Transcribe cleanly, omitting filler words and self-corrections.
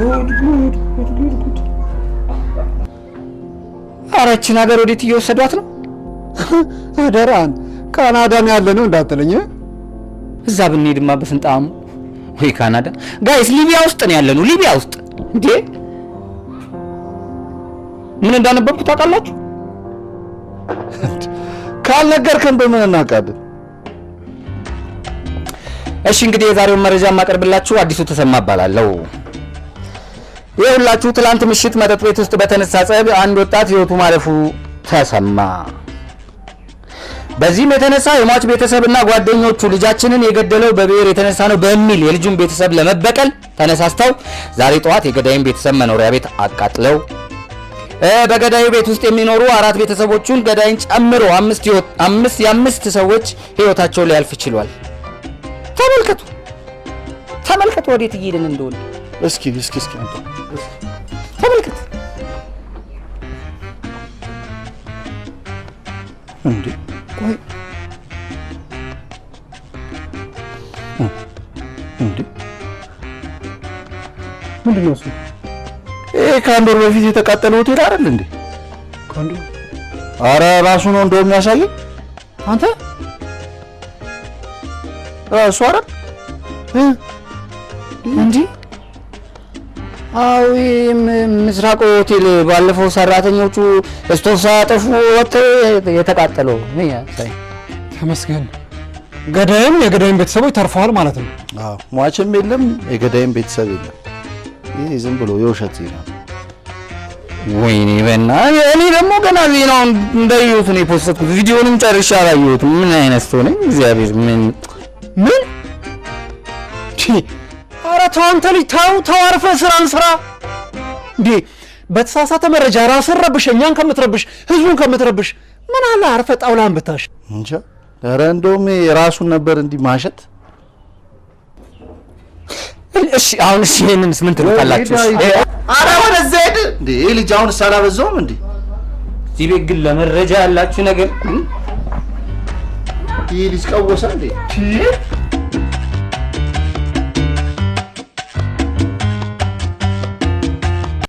ጉድ ጉድ ጉድ ጉድ ጉድ! ኧረ ይህችን ሀገር ወዴት እየወሰዷት ነው? አደራን ካናዳን ያለ ነው እንዳትለኝ። እዛ ብንሄድማ በስንጣሙ ወይ ካናዳ። Guys፣ ሊቢያ ውስጥ ነው ያለነው። ሊቢያ ውስጥ እንዴ! ምን እንዳነበብኩ ታውቃላችሁ? ካልነገርከን በምን እናውቃለን? እሺ፣ እንግዲህ የዛሬውን መረጃ የማቀርብላችሁ አዲሱ ተሰማ እባላለሁ። ይኸውላችሁ፣ ትላንት ምሽት መጠጥ ቤት ውስጥ በተነሳ ጸብ አንድ ወጣት ህይወቱ ማለፉ ተሰማ። በዚህም የተነሳ የሟች ቤተሰብና ጓደኞቹ ልጃችንን የገደለው በብሔር የተነሳ ነው በሚል የልጁን ቤተሰብ ለመበቀል ተነሳስተው ዛሬ ጠዋት የገዳዩን ቤተሰብ መኖሪያ ቤት አቃጥለው በገዳዩ ቤት ውስጥ የሚኖሩ አራት ቤተሰቦቹን ገዳይን ጨምሮ አምስት የአምስት ሰዎች ህይወታቸው ሊያልፍ ችሏል። ተመልከቱ፣ ተመልከቱ ወዴት እየሄድን እንደሆነ። እስኪ እስኪ እስኪ አንተ። ተመልከት። እንዴ፣ ቆይ፣ እንዴ፣ ምንድን ነው እሱ? ይሄ ከአንድ ወር በፊት የተቃጠለ ሆቴል አይደል እንዴ? ከአንዱ አረ ራሱ ነው እንደው የሚያሳየው። አንተ። እሱ አይደል? እንዲህ አዎ፣ ይሄ ምስራቅ ሆቴል ባለፈው ሰራተኞቹ ስቶቭ ሳያጠፉ ወጥተው የተቃጠለው። ተመስገን። ገዳይም የገዳይም ቤተሰቦች ተርፈዋል ማለት ነው። አዎ፣ ሟችም የለም፣ የገዳይም ቤተሰብ የለም። ይሄ ዝም ብሎ የውሸት ዜና ነው። ወይኔ በእናትህ፣ እኔ ደግሞ ገና ዜናውን እንዳየሁት ነው የ post ኩት። ቪዲዮንም ጨርሼ አላየሁትም። ምን አይነት ሰው ነኝ? እግዚአብሔር ምን ምን? ኧረ ተው አንተ ልጅ፣ ተው ተው፣ አርፈህ ስራን ስራ። እንዴ፣ በተሳሳተ መረጃ ራስን ረብሽ፣ እኛን ከምትረብሽ፣ ህዝቡን ከምትረብሽ ምን አለ አርፈህ ጣውላን ብታሽ። እንጃ። ኧረ እንደውም የራሱን ነበር እንዲህ ማሸት። እሺ አሁን እሺ፣ ይሄንንስ ምን ትሉታላችሁ? ኧረ ወደዛ ሂድ እንዴ! ይሄ ልጅ አሁንስ አላበዛውም እንዴ? እዚህ ቤት ግን ለመረጃ ያላችሁ ነገር ይሄ ልጅ ቀወሰ እንዴ?